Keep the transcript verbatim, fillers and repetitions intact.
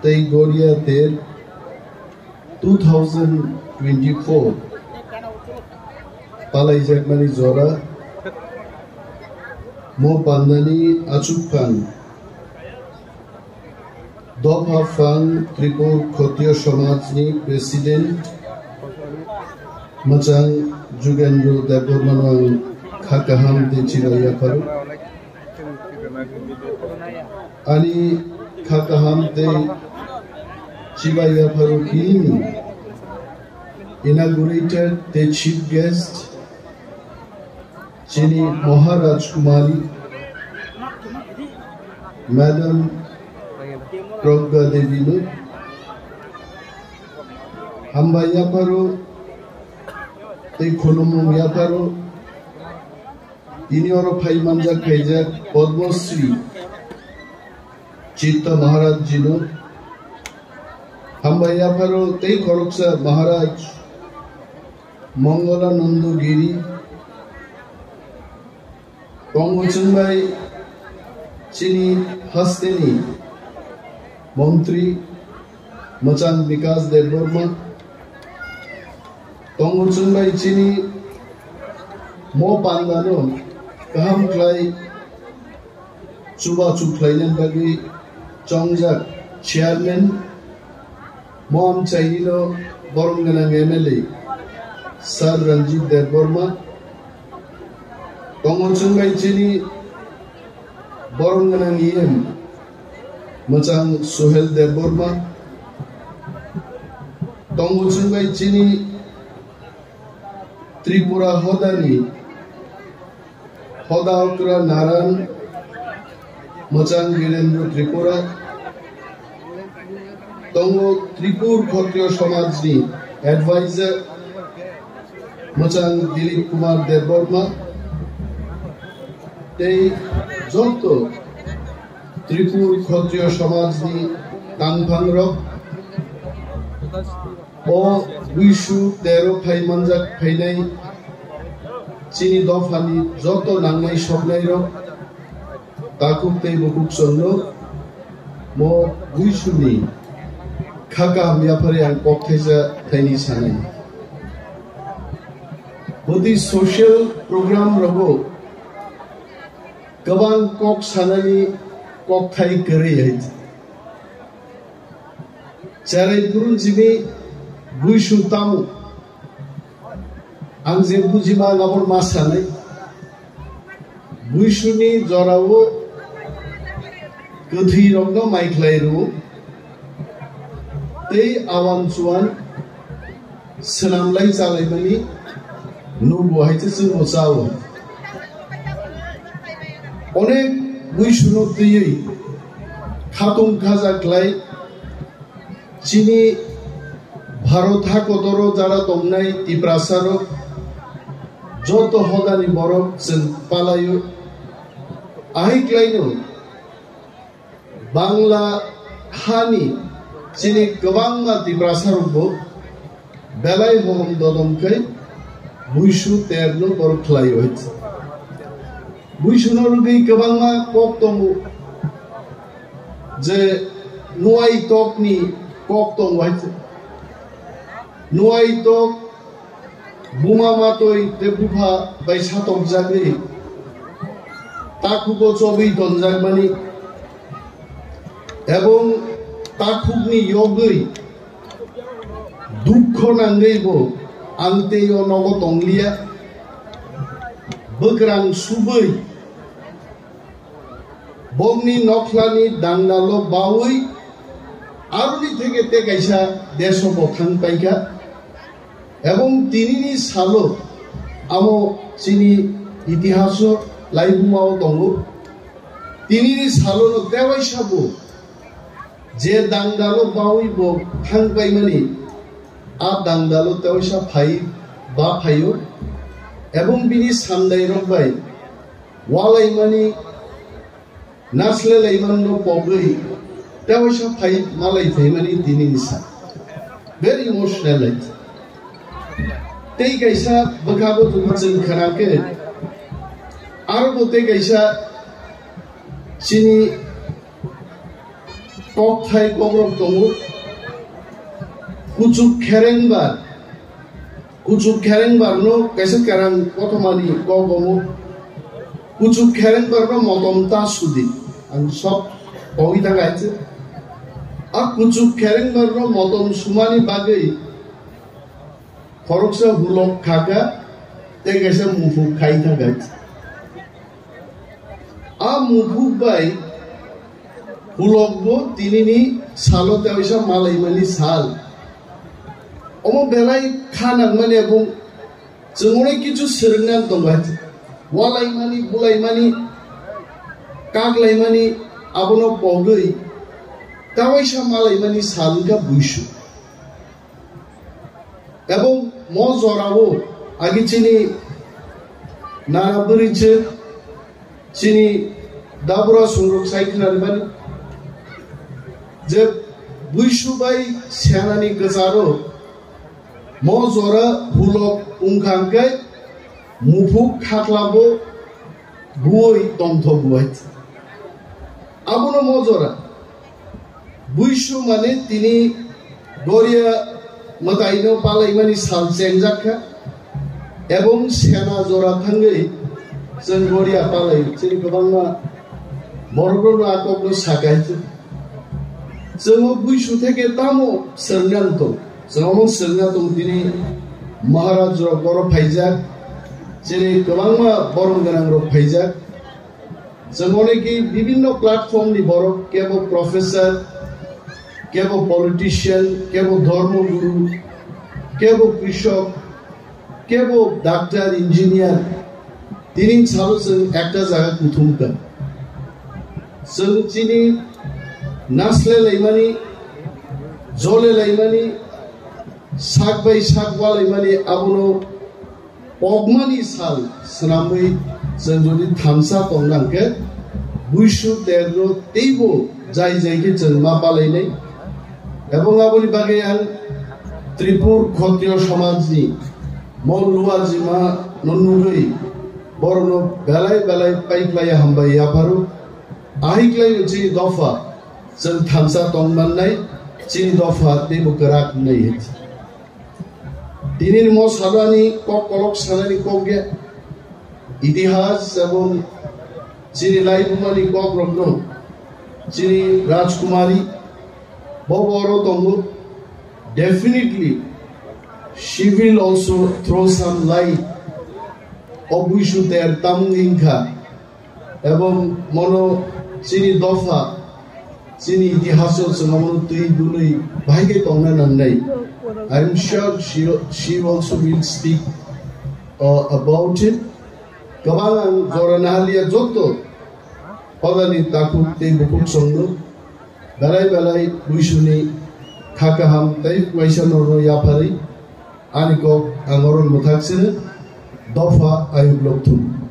Tei Goria ter two thousand twenty-four palaijakmani jora mo pandani achukphang dopha phang Tripur Khotiyo Somajni President Mwchang Jugendra Debbarmano ang kha kaham tei chibai yapharo. Ani kha kaham tei chibai yapharo bini inaugurator tei chief guest chini Maharaj Kumari Madam Pragya Devi no hambai yapharo tei khulumung yapharo. Tini oro phai manjak khaijak Padma Shri Chitta Maharaj jino hambai yapharo tei khoroksa Maharaj Mangalananda Giri tongo chwngbai chini hasteni montri Mwchang Bikash Debbarma tongo chwngbai chini mo pandano kaham khlai chubachu khlaina bagwi chongjak chairman mo amchaino borom gwnang M L A Sir Ranjit Debbarma tongo chwngbai chini borom gwnang E M Mwchang Suhel Debbarma tongo chwngbai chini Tripura hodani hoda okra Naran Mwchang Birendra Tripura tongo Tripur Khotriyo Somajni advisor Mwchang Dilip Kumar Debbarma tei joto Tripur Khotriyo Somajni tangphangrok o buisu tero phai manjak phainai chini dophani joto nangnai soknairok takhuk tei bukhuk chwngno mo buisuni kha kaham yaphari ang kok thaisa thaini sanai. Bwtwi social program rogo kwbang kok sanani kok thai kwrwi hai. Cherai phuru jini buisu tamo ang je bujima ang abor ma sanai. Buisuni jorao kwthwirokno mai khlai rwo tei awan chuan swnamlai chalaimani nugo hai se chwngno chao. Onek buisuno twiwi khatung khaja khlai chini Bharat hakotoro jara tongnai Tiprasarok joto hodani borok chwng palaio. Ahai khlaino Bangla hani chini kwbangma Tiprasarokbo belai horom dodom khe buisu terno borok khlaio. Buisuno rwgwi kwbangma kok tongo je nuai tokni kok tongo hai. Nuai tok buma matwi tei bupha bai satokjagwi takhugo chobwi tonjakmani ebong takhukni yogwi dukho nangwi bo ang tei o nogo tongliya. Bwkrang subwi bokni nokhlani dangdalo bawi aroni theke tei kaisa deso bo thang paikha. Ebong tinini salo amo chini itihaso laibumao tongo. Tinini salono tewaisa bo je dangdalo bawi bo thang paimani, a dangdalo tewaisa phai ba phaio. Ebong bini samdairok bai walaimani nasle laimanno pogwi tewaisa phai malai phaimani tinini sa. Very emotional life. Tei kaisa bwkha bo tongma chwng khana khe, aro bo tei kaisa chini Kokthai kokrok tongo. Kuchuk kherengbar, kuchuk kherengbar no kaisa kerang kothomani kok omo. Kuchuk kherengbar no motom ta sudi. Ang sok tongwi thang kaisa. A kuchuk kherengbar no motom sumani bagwi khoroksa hulok khaka tei kaisa muphuk khai thang kaisa. A muphuk bai hulok bo tinini salo teisa malaimani sal. Omo belai kha nangmani abo chwng onek kichu swrwngna tongo. Walaimani, bulaimani, kaklaimani abono pogwi kawaisa malaimani sal wngkha buisu. Ebong mo jorao agi chini nana bwrwi chwk chini dabura sungrok sai khwnarwmani je buisu bai senani kwcharo mo jora hulok wngkha hwnkhe muphuk khaklabo buoi tongthok buai. Abono mo jora buisu mane tini goria mwtaino palaimani sal chengjak kha, ebong sena jora thangwi chwng goria palai chini kwbangma borok rokno a kokno sakai. Chwng o buisu theke tamo swrwngna tong, chwng omo swrwngna tong tini Maharaj rok oro phaijak, chini kwbangma borom gwnang rok phaijak. Chwng oneki bibinno platform ni borok, kebo professor, kebo politician, kebo dhormo guru, kebo krishok, kebo doctor, engineer. Tini salo chwng ekta jaga kuthum ka. Chwng chini nasle laimani, jole laimani, sak bai sak walaimani abono pokmani sal swnamwi chwng jodi thansa tongna hwnkhe buisu terno teibo jai jai khe chwng ma palainai. Ebong aboni bagwi ang Tripur Khotriyo Somajni mo luajima no nugwi borokno belai belai paiklaiya hambai yapharo. Ahikhlaino chini dopha chwng thansa tongmannai, chini dopha teibo kwrak wngnai. Tini ni mo sanani kok kolok sanani kok ya. Itihas ebong chini laibumani kok rokno chini Rajkumari bo boro tongo. Definitely she will also throw some light. Obuisu ter tamung ingkha. Ebong mono chini dopha, chini itihaso chwng omono twi gwnwi bahai khe tongna nangnai. I am sure she, she also will speak, uh, about it. Kwbang ang jora nahaliya joto hodani takhuk tei bukhuk songno belai belai buisuni kha kaham tei uaisa norno yapharwi ani kok ang oro mwthak sino dopha ayuk lokthum.